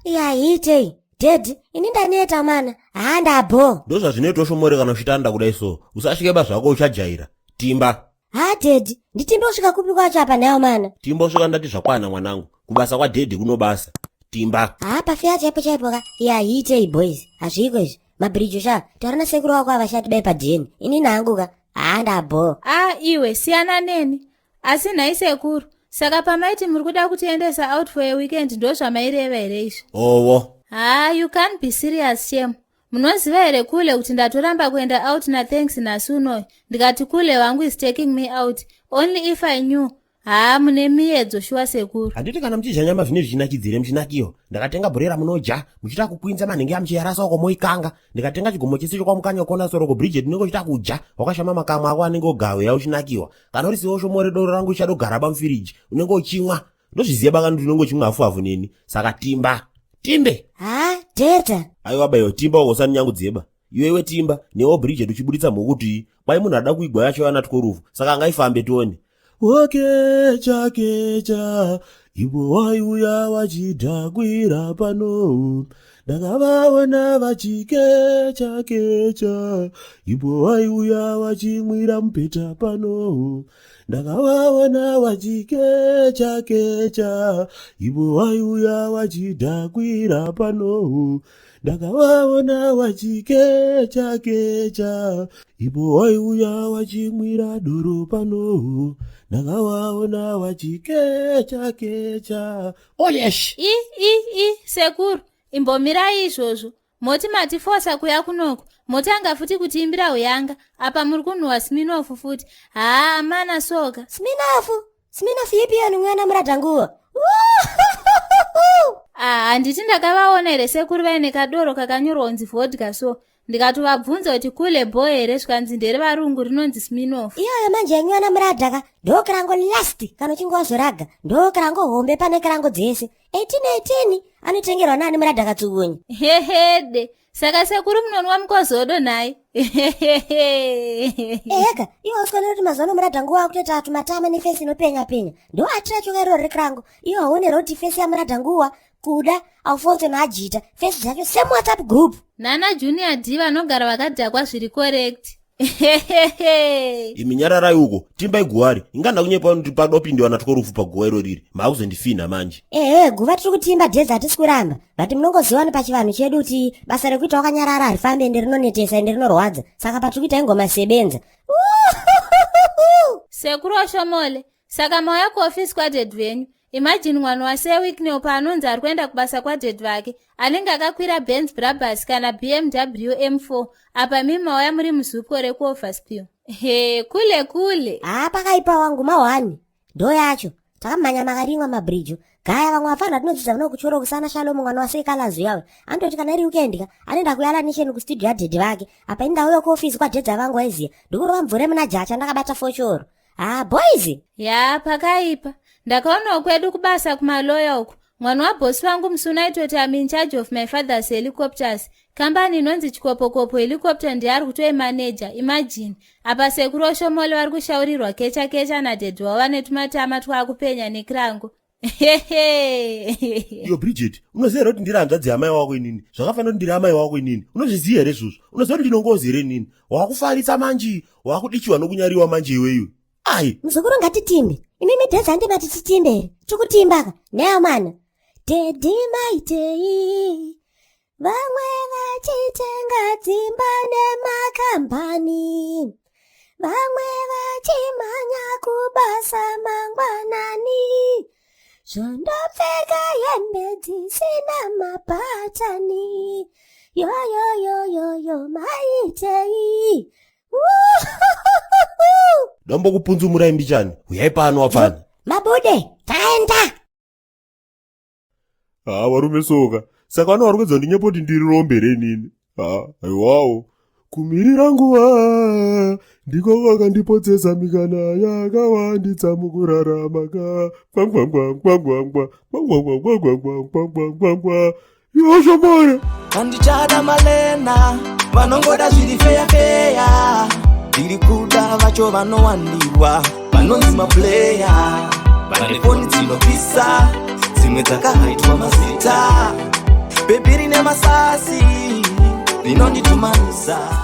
Iyaitei daddy, ini ndaneta mana, haa, ndabho. Ndozvazvinoitwa, Shomore, kana uchitanda kudai so. Usasvike bazvako, uchajaira. Timba. Ha, daddy, nditimbe kusvika kupi kwacho apa nayo mana? Timba usvika ndati zvakwana, mwanangu. Kubasa kwadaddy kunobasa. Timba. Ha, pafeya chaipo chaipo ka. Iyaitei boys, hazviko izvi. Mabhirijo sha, taura nasekuru wako avashati bai padheni. Ini nangu ka, haa, ndabho. A iwe, siyana neni. Asi nhai sekuru, saka pamaiti muri kuda kutiendesa out for a weekend, ndo zvamaireva here izvi? Owo. Ha, you can't be serious, shem. Munoziva here kule kuti ndatoramba kuenda out naThanks nhasi unoyu, ndikati kule wangu is taking me out only if I knew. Haa, mune miedzo shuwa, sekuru. Handiti kana muchidya nyama zvine zvichinakidzire muchinakiwa. Ndakatenga bhurera, munodya muchiita kukwinza manhenge amuchiyarasa uko moikanga. Ndikatenga chigomo chese chokwamukanya kona soroko. Bridget, unenge uchita kudya wakashama makamwa ako anenge ogawira uchinakiwa. Kana uri siwo, Shomore, doro rangu richadogara pamufiriji, unenge uchimwa. Ndozviziva bakani kuti unenge uchimwa hafu hafu neni. Saka timba, timbe. Ha, teta. Aiwa baiwa, timba uko sani nyangu dzeba. Iwewe timba newo Bridget, uchibuditsa mhukuti kwai munhu ada kuigwa yacho yana tkorufu, saka angaifambe tione. Wakecha kecha ivo waiuya vachidhakwira pano, ndakavaona vachikecha kecha. Ivo waiuya vachimwira mupeta pano, ndakavaona vachikecha kecha. Ivo waiuya vachidhakwira pano, ndakavaona vachikecha kecha. Ivo waiuya vachimwira doro pano, ndakavaona vachikecha kecha. Oyesh. I i i, sekuru, imbomirai izvozvo. Moti matifosa kuya kunoko, motanga futi kutiimbira uyanga apa muri kunhuhwa Smirnoff futi. Haa, amana soka. Smirnoff, Smirnoff ipi yenu mwana muradhanguwo? Ah, handiti ndakavaona here sekuru vaine kadoro kakanyorwa kunzi vodka? So ndikatovabvunza kuti kule bo here, zvikanzi ndere varungu, rinonzi Smirnoff. Iyoyo manje yenywana muradhaka ndokirango last. Kana uchinge wazoraga, ndokirango hombe pane kirango dzese. 1818 anotengerwa nani muradhaka tsukunyi? Hehede, saka sekuru munonwa mukozodo nhai? Eka, iwe usikaona kuti mazuva ano muradhangu wakutoita tumatama nefesi inopenya penya? Ndo atirachoka iroro rekirango. Iwe hauonera kuti fesi yamuradhanguwa kuda Alfonso naajita fesi dzacho same WhatsApp group? Nana Junior D vanogara vakadhakwa zviri correct. Imi, nyararai uko. Timbai guwari. Inganda kunyepa kuti padopindiwa natworufu paguwa iro riri maakuzondifinha manje. Ehe, guva tiri kutimba dhedzi, hatisi kuramba, but munongoziva ni pachivanhu chedu kuti basa rekuita wakanyarara harifambi, ende rinonetesa, ende rinorwadza. Saka patiri kuita ingoma sebenza. Sekuru Washomole, saka mauya kuofisi kwadaddy venyu. Imagine mwana waSir Wicknell paanonzi ari kuenda kubasa kwadaddy vake, anenge akakwira Benz Brabus kana BMW M4. Apa mimi mauya muri muzupko rekuOverspill. He, kule kule. Haa, pakaipa wangu, mahwani ndo yacho. Takamhanya makarimwa mabhirijo gaya. Vamwe vafana tinodzidza vano kuchoro kusana Shalomu, mwana wasekalazi uyawe anototi kana iri weekend ka, anoenda kuyala nation kustudio yadaddy vake. Apa indauya kuofisi kwadaddy vangu, waiziya, ndikurova mvura muna jacha ndakabata foshoro. Ha, boys. Ya, pakaipa. Ndakaonawo kwedu kubasa kumaloya uku, mwana wabhosi wangu musi unaitoti, "Am in charge of my father's helicopters." Kambani inonzi Chikopokopo Helicopter ndiye ari kutoimaneja. Imagine, apa sekuru Oshomole vari kushaurirwa kecha kecha nadaddy wavo vane tumatama twakupenya nekirango. Iyo Bridget, unoziva here kuti ndiri hanzvadzi yamai wako inini? Zvakafanira kuti ndiri amai wako inini. Unozviziva here izvozvo? Unoziva kuti ndinongozi here inini? Wakufarisa manji, wakudichiwa nokunyariwa manje iweiwe. Ai. Muzukuru, ngatitimbe. Imimi dhedzi, handimati titimbe here? Tikutimbaka neyo mana. Daddy maitei vamwe vachitenga dzimba nemakambani, vamwe vachimhanya kubasa mangwanani, zvondopfeka hembe dzisina mabhatani? Yoyoyoyoyo, maitei? Dombokupunzumurai mbichani. Uyai pano wapfana. Mabude, taenda. Ha, varume soka, saka vano vari kuedza kundinyepa kuti ndiri rombe renini? Ha, aiwawo. Kumirira nguva ndiko kwakandipotsesa mikana yakawanditsa mukurarama ka. Kwangwangwangwangwangwa kwangwangwangwangwangwangwangwangwa. Yoshomore. Handichada malena vanongoda zviri feya feya. Ndiri kuda vacho vanowandirwa, vanonzi maplayer, vane foni dzinopisa, dzimwe dzakahaitwa mazita. Bhebhi rine masasi, rinonditumanisa.